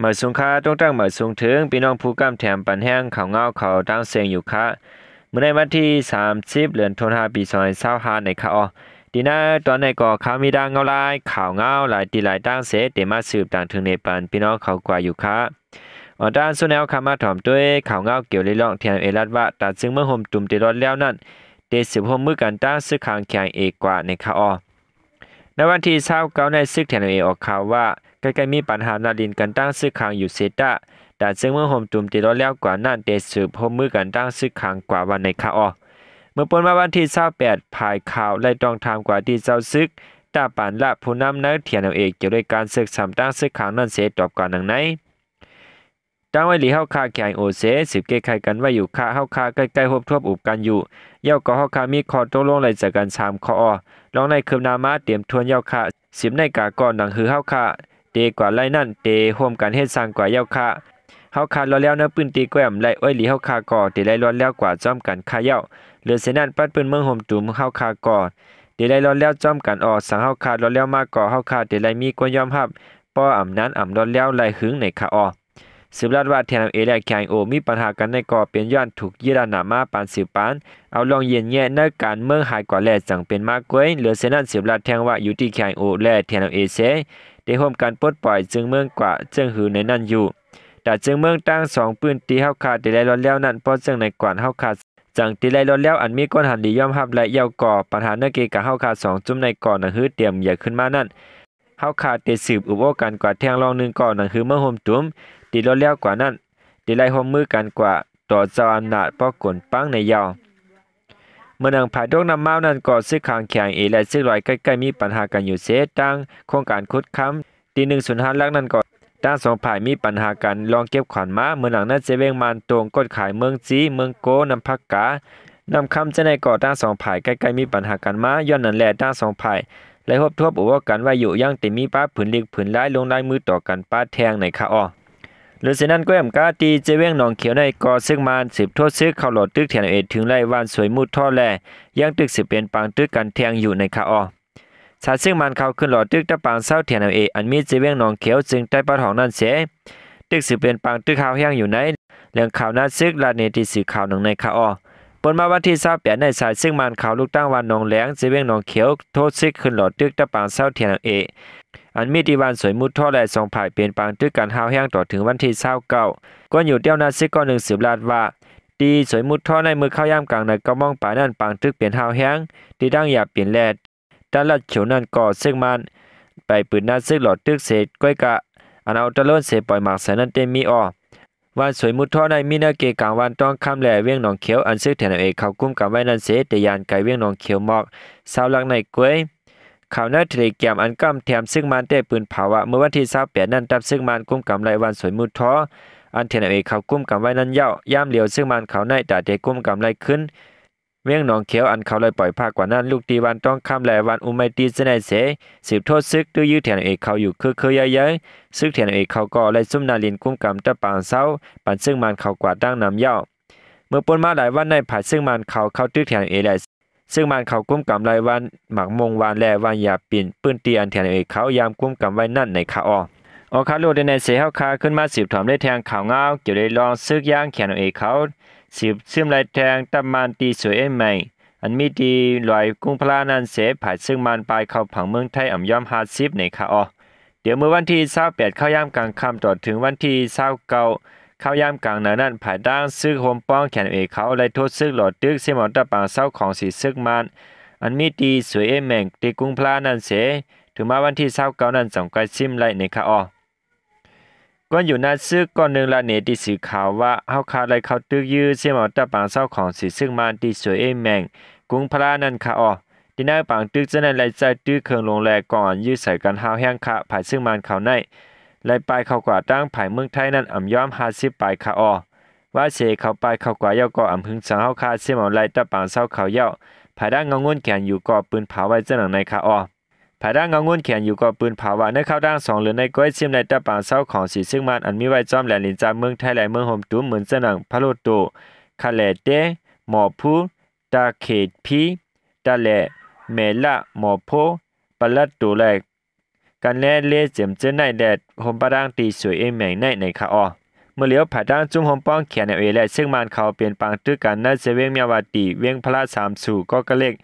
ມາສູງຄ່າ ຕົງຕັ້ງມາສູງເຖິງ ພີ່ນ້ອງຜູ້ກຳແຖມປັນແຮງຂ່າວງາວເຂົ້າຕ່າງເຊງຢູ່ຄ່າ. ມື້ໃນວັນທີສາມສິບ ເດືອນຕຸລາ ປີສອງພັນຊາວຫ້າ ໃນຄ່າອໍ. ທີ່ໜ້າຕອນໃນກໍຂ່າວມີດັ່ງເງົາຫຼາຍ ຂ່າວງາວຫຼາຍທີ່ຫຼາຍຕ່າງເສ ເຕມາສືບຕ່າງເຖິງເນປັນ ພີ່ນ້ອງເຂົາກວ່າຢູ່ຄ່າ. ອອນຕານສຸດແນວຄ່າມາຖອມດ້ວຍຂ່າວງາວກ່ຽວເລື່ອງ ທີເອັນເອ ລັດວ່າ ຕາຊຶງເມືອງໂຮມຕຸມເຕລອດແລ້ວນັ້ນ ເຕສືບຮ່ວມມືກັນຕັ້ງຊຶກຂ້າງ ທີເອັນເອ ກວ່າ ໃນຄ່າອໍ. ໃນວັນທີຊາວເກົ້າ ໃນຊຶກ ທີເອັນເອ ອອກຂ່າວວ່າ ໃກ້ໆມີບັນຫານັດຫຼິ້ນກັນຕັ້ງຊຶກຂ້າງຢູ່ເຊຕະ ຕາຊຶງເມືອງໂຮມຕຸມເຕລອດແລ້ວກວ່ານັ້ນ ເຕສືບຮ່ວມມືກັນຕັ້ງຊຶກຂ້າງກວ່າວັນໃນຄ່າອໍ. ເມື່ອປົນມາວັນທີຊາວແປດ ຝ່າຍຂ່າວໄດ້ຕ້ອງຖາມກວ່າທີ່ເຈົ້າຊຶກ ຕາປານລະ ຜູ້ນຳໃນ ທີເອັນເອ ກ່ຽວດ້ວຍການເສິກຊ້ຳຕັ້ງຊຶກຂ້າງນັ້ນເສ ຕອບກວ່າດັ່ງໃນ. ຕັ້ງໄວ້ຫຼີເຮົາຂ້າ ແຂງໂອເຊ ສືບແກ້ໄຂກັນໄວ້ຢູ່ຂ້າ ເຮົາຂ້າໃກ້ໆຮົບທວບອຸບກັນຢູ່ ເຈົ້າກໍເຮົາຂ້າມີຂໍ້ຕົກລົງໄດ້ຈາກກັນສາມຂໍ້ ລອງໄດ້ຄືບໜ້າມາເຕັມຖ້ວນເຈົ້າຂ້າ ສິບນາລິກາກໍໜັງຫືເຮົາຂ້າເຕກວ່າໄລ່ນັ້ນ ເຕຮ່ວມກັນເຮັດສ້າງກວ່າເຈົ້າຂ້າ ເຮົາຂ້າລອດແລ້ວໃນພື້ນທີ່ແກ້ມ ແລະ ອ້ອຍຫຼີເຮົາຂ້າກໍເຕໄດ້ລອດແລ້ວກວ່າພ້ອມກັນຂ້າເຈົ້າ ເຫຼືອເສຍນັ້ນ ປັດປືນເມືອງໂຮມຕຸມເຮົາຂ້າກໍເຕໄດ້ລອດແລ້ວພ້ອມກັນອໍ ສັງເຮົາຂ້າລອດແລ້ວມາກໍ ເຮົາຂ້າເຕໄດ້ມີຄວາມຍອມຮັບ ພໍອຳນານອຳລອດແລ້ວໄລ່ຫຶງໃນຄ່າອໍ. ສືບລາດວ່າ ທີເອັນເອ ແລະ ແຂງໂອ ມີບັນຫາກັນໃນກໍເປັນຍ້ອນຖືກຍຶດອອຳນາດມາປານສືບປານ ເອົາລອງເຢັນແຍະໃນການເມືອງຫາຍກວ່າແລ້ວຈັ່ງເປັນມາກວຍ ເຫຼືອເສຍນັ້ນ ສືບລາດແທງວ່າ ຢູ່ທີ່ແຂງໂອ ແລະ ທີເອັນເອ ເສ ໄດ້ຮ່ວມກັນປົດປ່ອຍເຊິ່ງເມືອງກວ່າເຊິ່ງຫືໃນນັ້ນຢູ່ ແຕ່ເຊິ່ງເມືອງຕັ້ງສອງພື້ນທີ່ເຮົາຂ້າເຕໄດ້ລອດແລ້ວນັ້ນ ເພາະເຊິ່ງໃນກວານເຮົາຂ້າຈັ່ງເຕໄດ້ລອດແລ້ວ ອັນມີຄວາມຫັນດີຍອມຮັບ ແລະ ເຈົ້າກໍບັນຫາໃນເກກາເຮົາຂ້າສອງຈຸ້ມໃນກໍໜັງຫືຕຽມໃຫຍ່ຂຶ້ນມານັ້ນ ເຮົາຂ້າເຕສືບອຸບໂອ້ກັນກວ່າແທ່ງລອງໜຶ່ງກໍໜັງຫືເມືອງໂຮມຕຸມ ເຕລອດແລ້ວກວ່ານັ້ນ ເຕໄດ້ຮ່ວມມືກັນກວ່າຕໍ່ເຈົ້າອຳນາດພໍກົນປັງໃນເຍົາ. ເມື່ອໜັງພາຍຕົກນ້ຳມາວນັ້ນກໍຊຶກຂ້າງ ແຂງເອ ແລະ ຊຶກລອຍໃກ້ໆມີບັນຫາກັນຢູ່ເສ ຕັ້ງໂຄງການຂຸດຄຳ ທີ່ໜຶ່ງສູນຫ້າຫຼັກນັ້ນກໍ ທັງສອງຝ່າຍມີບັນຫາກັນລອງເກັບຂອນມາ ເມື່ອໜັງໃນເຊເວັງ ມານໂຕງ ກົດຂາຍ ເມືອງຈີ ເມືອງໂກ ນ້ຳຜັກກາ ນ້ຳຄຳ ຈະໃນກໍທັງສອງຝ່າຍໃກ້ໆມີບັນຫາກັນມາ ຍ້ອນນັ້ນແຫຼະ ທັງສອງຝ່າຍໄດ້ຮົບທວບອຸເວົ້າກັນໄວ້ຢູ່ ຍັງແຕ່ມີປະຜືນລິກຜືນລາຍ ລົງລາຍມືຕໍ່ກັນປະແທ່ງໃນຄະອໍ. ຫຼືເຊັ່ນນັ້ນກໍແອມກາທີ່ເຊເວັງໜອງຂຽວໃນກໍຊຶກມານສືບໂທຊຶກເຂົ້າຫຼໍ້ຕຶກ ທີເອັນເອ ເຖິງໄລ່ບ້ານສວຍໝູ່ທໍ ແລະ ຍັງຕຶກສືບເປັນປາງຕຶກກັນແທ່ງຢູ່ໃນຄະອໍ. ສາຍຊຶກມານເຂົ້າຂຶ້ນຫຼໍ້ຕຶກຕະປາງເຊົາ ທີເອັນເອ ອັນມີເຊເວັງໜອງຂຽວ ເຊິ່ງໃຕ້ປະທ້ອງນັ້ນເສ ຕຶກສືບເປັນປາງຕຶກຮາວແຮງຢູ່ໃນ ແຫຼ່ງຂ່າວໜ້າຊຶກລາດໃນທີ່ສື່ຂ່າວໜຶ່ງໃນຄະອໍ. ປົນມາວັນທີຊາວແປດໃນ ສາຍຊຶກມານເຂົ້າລຸກຕັ້ງບ້ານໜອງແຫຼງ ເຊເວັງໜອງຂຽວ ໂທຊຶກຂຶ້ນຫຼໍ້ຕຶກຕະປາງເຊົາ ທີເອັນເອ ອັນມີທີ່ບ້ານສວຍໝູ່ທໍ ແລະ ສອງຝ່າຍເປັນປາງຕຶກກັນຮາວແຮງຕໍ່ເຖິງວັນທີຊາວເກົ້າ. ກວນຢູ່ແຖວໜ້າຊຶກກ້ອນໜຶ່ງສືບລາດວ່າ ທີ່ສວຍໝູ່ທໍໃນມື້ເຂົ້າຍາມກາງໃນເກົ້າໂມງປາຍນັ້ນ ປາງຕຶກເປັນຮາວແຮງ ທີ່ດັງຢາປິ່ນແລະ ຕະລັດຂຽວນັ້ນກໍຊຶກມານໄປປືນໜ້າຊຶກຫຼໍ້ຕຶກເສ ກ້ອຍກະອັນເອົາຕະໂລນເສປ່ອຍໝາກໃສ່ນັ້ນເຕັມມີອໍ. ບ້ານສວຍໝູ່ທໍໃນມີເນື້ອເກກາງບ້ານຕ້ອງຄຳ ແລະ ວຽງໜອງຂຽວ ອັນຊຶກ ທີເອັນເອ ເຂົ້າກຸມກຳໄວ້ນັ້ນເສ ແຕ່ຢ້ານໄກວຽງໜອງຂຽວໝອກຊາວຫຼັກໃນກວຍ. ຂ່າວໃນເທເລແກຣມອັນກຳແຖມຊຶກມານແຕ່ປືນເຜົາວ່າ ເມື່ອວັນທີຊາວແປດນັ້ນ ທັບຊຶກມານກຸມກຳໄລ່ບ້ານສວຍໝູ່ທໍ ອັນ ທີເອັນເອ ເຂົ້າກຸມກຳໄວ້ນັ້ນເຍົາະ. ຍາມຫຼຽວຊຶກມານເຂົ້າໃນຕາແຕ່ກຸມກຳໄລ່ຂຶ້ນ ວຽງໜອງຂຽວ ອັນເຂົາໄລ່ປ່ອຍພາກກວ່ານັ້ນ ລຸກຕີບ້ານຕ້ອງຄຳ ແລະ ບ້ານອຸໄມຕີ ຈະໃນເສ ສືບໂທຊຶກ ຕຶກຢື້ ທີເອັນເອ ເຂົ້າຢູ່ຄືໆໃຫຍ່ໆ. ຊຶກ ທີເອັນເອ ເຂົາກໍໄລ່ຊຸມໜ້າຫຼິ້ນກຸມກຳຕະປາງເຊົາ ປັນຊຶກມານເຂົ້າກວ່າຕັ້ງນຳເຍົາະ. ເມື່ອປົນມາຫຼາຍວັນໃນ ຝ່າຍຊຶກມານເຂົ້າ ເຂົ້າຕຶກ ທີເອັນເອ ແລະ ຊຶກມານເຂົ້າກຸມກຳໄລ່ບ້ານໝາກມ່ວງຫວານ ແລະ ບ້ານຢາປິ່ນ ພື້ນທີ່ອັນ ທີເອັນເອ ເຂົາຍາມກຸມກຳໄວ້ນັ້ນໃນຄະອໍ. ອອກຂ່າວໂລດໃນເສ ເຮົາຄາຂຶ້ນມາສືບຖອມໄດ້ແທ່ງຂ່າວງາວ ກ່ຽວໄດ້ລອງຊຶກຍາງ ທີເອັນເອ ເຂົາ ສືບຊຶມໄລ່ແທ່ງຕັບມານຕີສວຍເອແມງ ອັນມີທີ່ລອຍກຸງພະລານັ້ນເສ ຝ່າຍຊຶກມານປາຍເຂົ້າຝັ່ງເມືອງໄທ ອຳຍອມຫ້າສິບໃນຄະອໍ. ດຽວມື້ວັນທີຊາວແປດ ເຂົ້າຍາມກາງຄ່ຳ ຕໍ່ເຖິງວັນທີຊາວເກົ້າ ເຂົ້າຍາມກາງໃນນັ້ນ ຝ່າຍທາງຊຶກໂຮມປ້ອງ ທີເອັນເອ ເຂົາໄລ່ໂທຊຶກຫຼໍ້ຕຶກ ເຊມອນຕະປາງເຊົາຂອງສີຊຶກມານ ອັນມີທີ່ສວຍເອແມງ ທີ່ກຸງພະລານັ້ນເສ ເຖິງມາວັນທີຊາວເກົ້ານັ້ນ ຈຳກັດຊຶມໄລ່ໃນຄະອໍ. ກວນຢູ່ໜ້າຊຶກກ້ອນໜຶ່ງລາເນ ທີ່ສື່ຂ່າວວ່າ ເຮົາຄາໄລ່ເຂົ້າຕຶກຢື້ ເຊມອນຕະປາງເຊົາຂອງສີຊຶກມານ ທີ່ສວຍເອແມງ ກຸງພະລານັ້ນຄະອໍ. ທີ່ໃນປາງຕຶກຈະນັ້ນໄລ່ໃຊ້ຕື້ເຄື່ອງລົງ ແລະ ກອງອັນຢື້ໃສ່ກັນຮາວແຮງຄະ ຝ່າຍຊຶກມານເຂົາໃນ ໄລ່ປາຍເຂົ້າກວ່າທາງຝ່າຍເມືອງໄທນັ້ນ ອຳຍອມຫ້າສິບປາຍຄະອໍ. ວ່າເສເຂົາປາຍເຂົ້າກວ່າເຍົາະກໍອຳຫຶງສັງເຮົາຄາ ເຊມອນໄລ່ຕະປາງເຊົາເຂົາເຍົາະ. ຝ່າຍທາງເງົາງຸນແຂນຢູ່ກໍປືນເຜົາໄວ້ຈະໜັງໃນຄະອໍ. ຝ່າຍທາງເງົາງຸນແຂນຢູ່ກໍປືນເຜົາວ່າ ໃນຄາວທາງສອງເດືອນໃນ ກ້ອຍຊຶມໄລ່ຕະປາງເຊົາຂອງສີຊຶກມານ ອັນມີໄວ້ຈອມແດນລິນຈາເມືອງໄທ ແລະ ເມືອງໂຮມຕຸມ ເໝືອນຈະໜັງ ພະໂລໂຕ ຄະແລເຕ ໝໍພູ ຕາເຂດພີ ຕາແລ ແມລະ ໝໍໂພ ປະລັດໂຕ ແລະ ກັນແລເລ ເຈັມເຈີໄນ ແລະ ໂຮມປະດັງທີ່ສວຍເອງແໝ່ງໃນ ໃນຄະອໍ. ມື້ຫຼຽວ ພາຍທາງຊຸມໂຮມປ້ອງ KNLA ແລະ ເຊີງມານເຂົາເປັນປາງຕຶກກັນໃນເຊວຽງມຽວາຕີ ວຽງພະລາສາມສູ່ ກໍກະເລັກ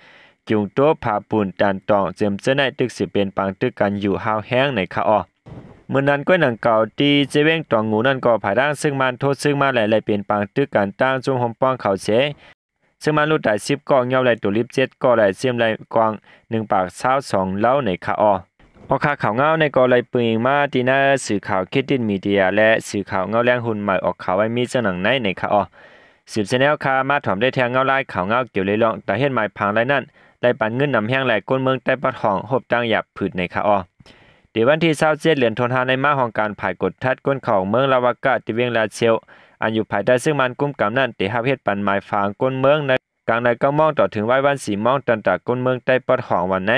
ກິວໂຕ ຜາປູນ ຕານຕອງ ເຈັມເຈີໄນ ຕຶກຊິເປັນປາງຕຶກກັນຢູ່ຮາວແຮງໃນຄະອໍ. ມື້ນັ້ນກ້ວຍໜັງເກົ່າ ທີ່ເຊວຽງຕອງງູນັ້ນກໍ ພາຍທາງເຊີງມານໂທເຊີງມາ ແລະ ໄລ່ເປັນປາງຕຶກກັນຕາງຊຸມໂຮມປ້ອງເຂົາເສ ເຊີງມານລູກຕາຍສິບກໍ ຍອບໄລ່ໂຕລິບເຈັດກໍ ແລະ ເສຍໄລ່ກອງໜຶ່ງປາກຊາວສອງເຫຼົ່າໃນຄະອໍ. ອອກຂ່າວ ຂ່າວເງົາໃນກໍໄລ່ປຶງອີງມາທີ່ໜ້າສື່ຂ່າວ Kitin Media ແລະ ສື່ຂ່າວເງົາແລງຮຸ່ນໃໝ່ອອກຂ່າວໄວ້ມີເຊິ່ງໜັງໃນ ໃນຄະອໍ. ສືບເສຍແນວຄາມາຖອມໄດ້ແທງເງົາລາຍຂ່າວເງົາກ່ຽວເລື່ອງຕາເຮັດໝາຍຜັງລາຍນັ້ນ ໄດ້ປັນເງິນນຳແຮງ ແລະ ຄົນເມືອງໃຕ້ປະທ້ອງ ຮົບຕັ້ງຢາບຜືດໃນຄະອໍ. ເດວັນທີຊາວເຈັດ ເດືອນໂທນຫ້າ ໃນມາຫ້ອງການຝ່າຍກວດທັດຄົນເຂົ້າເມືອງລາວາກະ ທີ່ວຽງລາເຊວ ອັນຢູ່ພາຍໃຕ້ເຊີງມານກຸມກຳນັ້ນ ໄດ້ຮັບເຮັດປັນໝາຍຜັງຄົນເມືອງໃນກາງໃນເກົ້າໂມງ ຕໍ່ເຖິງວາຍວັນສີ່ໂມງ ຕອນຕາຄົນເມືອງໃຕ້ປະທ້ອງວັນໃນ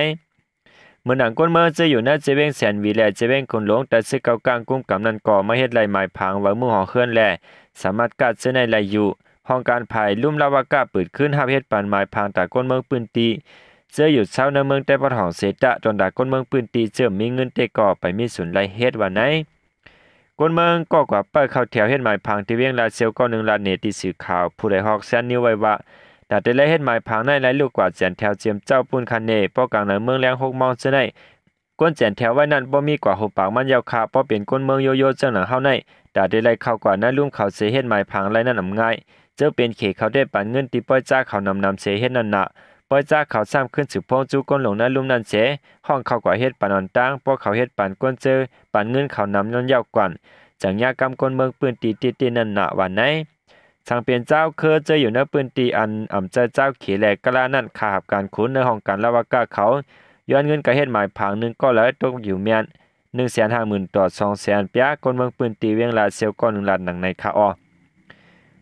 ເມື່ອນາງຄົນເມືອງເຈີຢູ່ໃນເຊວຽງແສນຫວີ ແລະ ເຊວຽງຄຸນຫຼົງ ແຕ່ເຊີເກົ້າກ້າງກຸມກຳນັ້ນກໍມາເຮັດໄລ່ໝາຍຜັງໄວ້ເມືອງຫໍເຮືອນ ແລະ ສາມາດກາດເຊີໃນໄດ້ຢູ່. ຫ້ອງການຝ່າຍລຸ່ມລາວາກະເປີດຄືນຮັບເຮັດປັນໝາຍຜັງຕາຄົນເມືອງພື້ນທີ່ ເຈີຢູ່ເຊົາໃນເມືອງໃຕ້ປະທ້ອງເສຍຕະ ຕອນຕາຄົນເມືອງພື້ນທີ່ເຈີມີເງິນເຕະກໍໄປມີສູນໄລ່ເຮັດວ່າໃນ. ຄົນເມືອງກໍກວ່າເປີດເຂົ້າແຖວເຮັດໝາຍຜັງທີ່ວຽງລາເຊວ ກໍໜຶ່ງລາດເນຕິສື່ຂ່າວຜູ້ໃດຮອກແຊນນິວໄວ້ວ່າ ຕາແຕ່ໄລ່ເຮັດໝາຍຜັງໃນໄລ່ລູກກວ່າແສນແຖວເຈີມເຈົ້າປຸ້ນຄະເນ ພໍກາງໃນເມືອງແລງຫົກໂມງເຊີໃນ ຄົນແສນແຖວໄວ້ນັ້ນບໍ່ມີກວ່າຫົວປາກມັນຍາວຄະ ພໍເປັນຄົນເມືອງໂຍໂຍເຊິ່ງໜັງເຮົາໃນ ຕາແຕ່ໄລ່ເຂົ້າກວ່າໃນລຸ່ມເຂົາເສເຮັດໝາຍຜັງໄລ່ນັ້ນອຳງ່າຍ ເຈີເປັນເຂດເຂົາໄດ້ປັນເງິນທີ່ປ່ອຍຈ້າເຂົານຳນຳເສເຮັດນັ້ນນະ ປ່ອຍຈ້າເຂົາຊ້ຳຂຶ້ນສືບພວງຈູຄົນຫຼົງໃນລຸ່ມນັ້ນເສ ຫ້ອງເຂົາກວ່າເຮັດປັນອ່ອນຕ່າງ ພວກເຂົາເຮັດປັນຄົນເຈີ ປັນເງິນເຂົານຳນັ້ນຍາວກວ່າ ຈັ່ງຍາກກຳຄົນເມືອງພື້ນທີ່ຕິດໆນັ້ນນະວ່າໃນ. ຊ່າງເປັນເຈົ້າເຄີເຈີຢູ່ໃນພື້ນທີ່ອັນອຳເຈີເຈົ້າເຂແລກະລານັ້ນ ຄ່າຮັບການຂຸນໃນຫ້ອງການລາວາກະເຂົາ ຍ້ອນເງິນກາເຮັດໝາຍຜັງໜຶ່ງກໍລະຕົກຢູ່ແມ່ນໜຶ່ງແສນຫ້າໝື່ນຕໍ່ສອງແສນປຽ ຄົນເມືອງພື້ນທີ່ວຽງລາເຊວກໍໜຶ່ງລາດໜັງໃນຄະອໍ.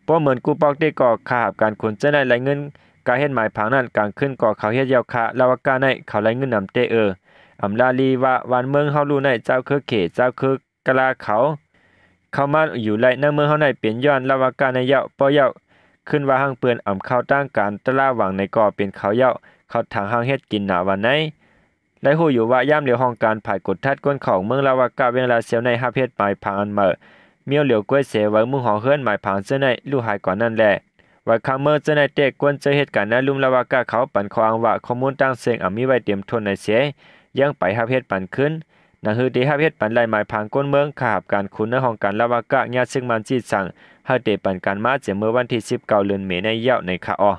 ບໍ່ເໝືອນກູປອກເຕະກໍ ຄ່າຮັບການຂຸນເຈີໃນລາຍເງິນກາເຮັດໝາຍຜັງນັ້ນ ກາງຄືນກໍເຂົາເຮັດຍາວຄະ ລາວາກະໃນເຂົາລາຍເງິນນຳເຕະເອີ ອຳລາລີວ່າ ວານເມືອງເຮົາຮູ້ໃນເຈົ້າເຄີເຂ ເຈົ້າເຄີ ກະລາເຂົາ ເຂົ້າມາຢູ່ໄລ່ໃນເມືອງເຮົາໃນເປັນຍ້ອນລາວາກາໃນເຍົາະ ພໍເຍົາະຂຶ້ນວ່າຮັ່ງເປື້ອນອຳເຂົ້າຕ່າງການຕະລາຫວັງໃນກໍເປັນເຂົາເຍົາະ ເຂົາຖັງຮັ່ງເຮັດກິນໜາຫວານໃນ ໄດ້ຮູ້ຢູ່ວ່າຍາມຫຼຽວຫ້ອງການຝ່າຍກວດທັດຄົນເຂົ້າເມືອງລາວາກາວຽງລາຊຽວໃນຮັບເຮັດໝາຍຜັງອັນເໝີ ມີວຫຼຽວກວຍເສໄວ້ມຸງຫໍເຮືອນໝາຍຜັງເຈີໃນ ລູກຫາຍກວ່ານັ້ນແລະ ໄວ້ຄຳເມີເຈີໃນແຕ່ກວນເຈີເຮັດການໃນລຸ່ມລາວາກາເຂົາ ປັນຂໍ້ອ້າງວ່າຂໍ້ມູນຕ່າງເຊິ່ງອາດມີໄວ້ເຕັມທົນໃນເສ ຍັງໄປຮັບເຮັດປັນຄືນ ໜັງສືທີ່ຮັບເຮັດປັນໄລ່ໝາຍຜັງຄົນເມືອງ ຄ່າຮັບການຂຸນໃນຫ້ອງການລາວາກາ ຍາຊຶກມານຈີດສັ່ງໃຫ້ເຕະປັນການມາ ຈາກເມື່ອວັນທີສິບເກົ້າ ເດືອນເມໃນເຍົາະໃນຄະອໍ.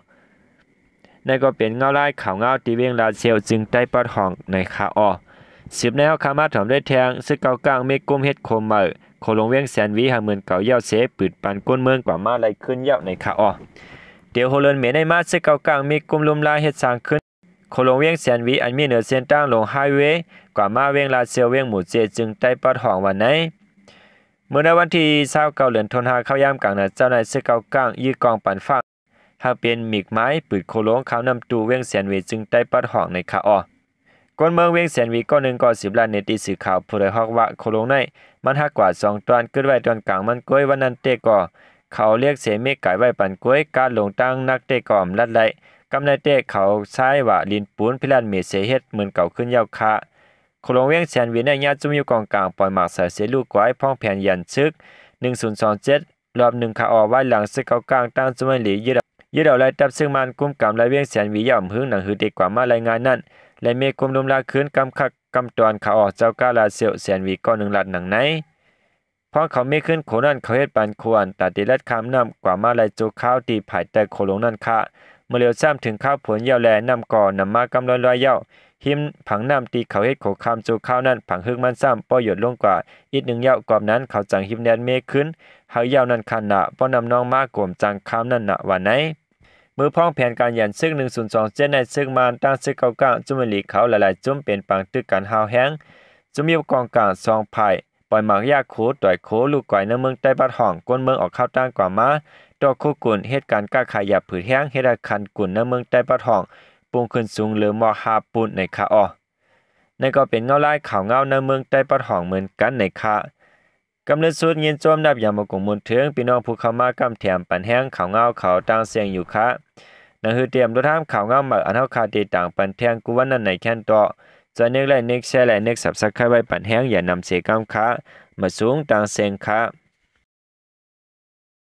ນັ້ນກໍເປັນເງົາລາຍຂ່າວເງົາທີ່ວຽງລາຊຽວ ຈຶ່ງໃຕ້ປະທ້ອງໃນຄະອໍ. ສືບໃນເຮົາຄາມາຖອມດ້ວຍແທງ ຊຶກເກົ້າກ້າງມີກຸ່ມເຮັດໂຄມໃໝ່ ໂຄຫຼວງວຽງແສນຫວີ ຫ້າໝື່ນເກົ້າເຍົາເສ ປຶດປັນຄົນເມືອງກວ່າມາໄລ່ຄືນເຍົາະໃນຄະອໍ. ດຽວຫົກເດືອນເມໃນມາ ຊຶກເກົ້າກ້າງມີກຸ່ມລຸ່ມລາເຮັດສ້າງຂຶ້ນ ໂຄຫຼວງວຽງແສນຫວີ ອັນມີເໜືອເສັ້ນທາງຫຼວງໄຮເວ ກວ່າມາວຽງລາຊຽວ ວຽງໝູເຈ ຈຶ່ງໃຕ້ປະທ້ອງວ່າໃນ ເມື່ອໃນວັນທີຊາວເກົ້າ ເດືອນໂທນຫ້າ ເຂົ້າຍາມກາງນາເຈົ້ານາຍຊຶກເກົ້າກ້າງ ຢື້ອກອງປັນຟ້າ ຫາກເປັນໝິກໄມ້ ປືນໂຄຫຼວງຂ້າມນ້ຳຕູ້ວຽງແສນຫວີ ຈຶ່ງໃຕ້ປະທ້ອງໃນຄະອໍ. ຄົນເມືອງວຽງແສນຫວີ ກໍໜຶ່ງກໍສືບລານໃນທີ່ສື່ຂ່າວ ຜູ້ໃດຮອກວ່າ ໂຄຫຼວງໃນມັນຫັກກວ່າສອງຕອນ ກຶດໄວ້ຕອນກາງມັນກວຍ ວັນນັ້ນເຕະກໍ ເຂົາເອົາເຫຼັກເສເມັກກາຍໄວ້ປັນກວຍ ກາດລົງຕັ້ງໜັກເຕະກໍອຳລັດໄລ່ ກຳໃນເຕະເຂົາຊາຍວ່າ ດິນປູນພິລາດເມເສເຮັດເໝືອນເກົ່າຄືນເຍົາະຄະ. ໂຄຫຼວງວຽງແສນຫວີໃນຍາຈຸ້ມຢູ່ກອງກາງ ປ່ອຍໝາກສາເສລູກກວາຍ ພ້ອງແຜນຢັນຊຶກ ໜຶ່ງສູນສອງເຈັດ ລອບໜຶ່ງຄະອໍ ວາຍຫຼັງຊຶກເກົ້າກ້າງຕັ້ງຈຸ້ມໄວ້ຫຼີ ຍຶດເອົາ ຍຶດເອົາໄລ່ທັບຊຶກມານກຸມກຳໄລ່ວຽງແສນຫວີ ຢ່າມຫຶງ ໜັງສືເຕະກວ່າມາລາຍງານນັ້ນ ແລະ ເມກຸມລຸມລາຄືນກຳຄັກກຳຕອນຄະອໍ ເຈົ້າກ້າລາຊຽວແສນຫວີ ກໍໜຶ່ງລາດໜັງໃນ ພວກເຂົາເມຄືນໂຄນັ້ນ ເຂົາເຮັດປັນໂຄອັນຕາເຕລັດຂ້າມນ້ຳກວ່າມາໄລ່ໂຈຄາວທີ່ພາຍໃຕ້ໂຄຫຼວງນັ້ນຄະ ເມື່ອຫຼຽວຊ້ຳເຖິງຄາວຝົນເຍົາະແລະ ນ້ຳກໍນຳມາກຳລອຍໆເຍົາະ ຮິມຜັງນ້ຳທີ່ເຂົາເຮັດໂຄຄາມໂຈຄາວນັ້ນ ຜັງຮຶກມັນຊ້ຳ ບໍ່ຢົດລົງກວ່າອີກໜຶ່ງເຍົາະ ກອບນັ້ນເຂົາຈັ່ງຮິບແນດເມຄືນ ເຮົາເຍົານັ້ນຄະນະ ບໍ່ນ້ຳນອງມາກວມຈັ່ງຄາມນັ້ນນະ ວ່າໃນ ມື້ພ້ອງແຜນການຢັນຊຶກ ໜຶ່ງສູນສອງເຈັດ ໃນຊຶກມານຕັ້ງຊຶກເກົ້າກ້າງ ຈຸ້ມໄວ້ຫຼີເຂົາຫຼາຍໆຈຸ້ມເປັນປາງຕຶກກັນຮາວແຮງ ຈຸ້ມຢູ່ກອງກາງສອງຝ່າຍ ປ່ອຍໝາກຢາໂຄ ຕ່ອຍໂຄ ລູກກວາຍໃນເມືອງໃຕ້ປະທ້ອງ ຄົນເມືອງອອກຂ່າວຕ່າງກວ່າມາ ຕໍ່ຄູ່ກຸນ ເຮັດການຄ້າຂາຍຢາຜືດແຮງ ເຮັດໃຫ້ຄັນກຸນໃນເມືອງໃຕ້ປະທ້ອງ ປຸງຂຶ້ນສູງເຫຼືອໝອກຫາບປຸ້ນໃນຄະອໍ. ນັ້ນກໍເປັນເງົາລາຍຂ່າວເງົາໃນເມືອງໃຕ້ປະທ້ອງເໝືອນກັນໃນຄະ. ກຳເນີດສຸດຍິນຊົມນັບຢາມບໍ່ກົງມູນເຖິງ ພີ່ນ້ອງຜູ້ເຂົ້າມາກຳແຖມປັນແຮງຂ່າວເງົາເຂົາຕ່າງເຊິ່ງຢູ່ຄະ. ໜັງສືຕຽມໂລດຖາມຂ່າວເງົາໃໝ່ ອັນເຮົາຄາຕິດຕາມປັນແທງກູວັນນັ້ນໃນແຄນຕໍ່ ຈອຍນຶກໄລ້ນຶກແຊໄລ້ນຶກ Subscribe ໄວ້ປັນແຮງ ຢ່ານຳເສຍກຳຂະ ມາສູງຕ່າງເສັງຂະ.